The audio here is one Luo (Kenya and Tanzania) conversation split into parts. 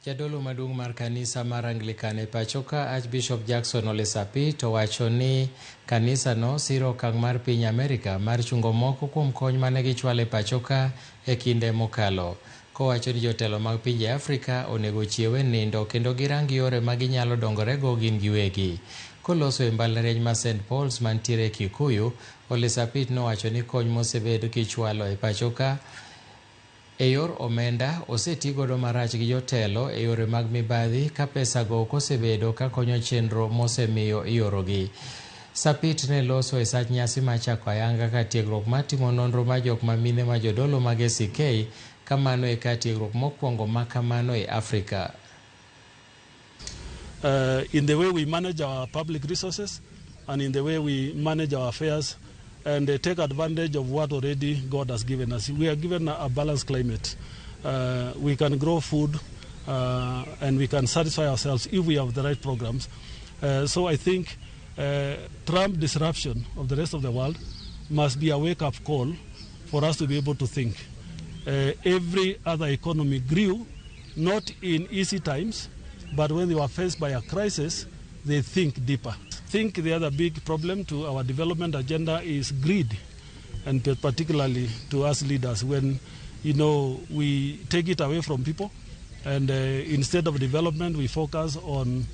Jadolo maduong' mar kanisa mar Anglican e pachoka Archbishop Jackson Ole Sapit owacho ni kanisano siro okang' mar piny Amerika mar chungo moko kuom kony mane gichwalo e pachoka e kinde mokalo. Kowacho ni jotelo mag pinje Afrika onego ochiew e nindo kendo girang yore ma ginyalo dongorego gin giwegi. Koloso e mbalariany ma St Paul's mantiere Kikuyu, Ole Sapit nowacho ni kony mosebed kichwalo e pachoka e yor omenda oseti godo marach gi jotelo e yore mag mibadhi ka pesago ok osebedo ka konyo chenro mosemiyo iorogi. Sapit ne loso e sach nyasi mar chako ayanga ka tiegruok mar timo nonro mar jok ma mine ma jodolo mag ACK ka mano e ka tiegruok mokwongo ma kamano e Afrika. In the way we manage our public resources and in the way we manage our affairs and take advantage of what already God has given us. We are given a balanced climate. We can grow food and we can satisfy ourselves if we have the right programs. So I think Trump disruption of the rest of the world must be a wake-up call for us to be able to think. Every other economy grew, not in easy times, but when they were faced by a crisis, they think deeper. I think the other big problem to our development agenda is greed, and particularly to us leaders, when we take it away from people, and instead of development, we focus on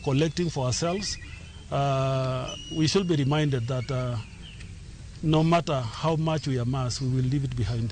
collecting for ourselves. We should be reminded that no matter how much we amass, we will leave it behind.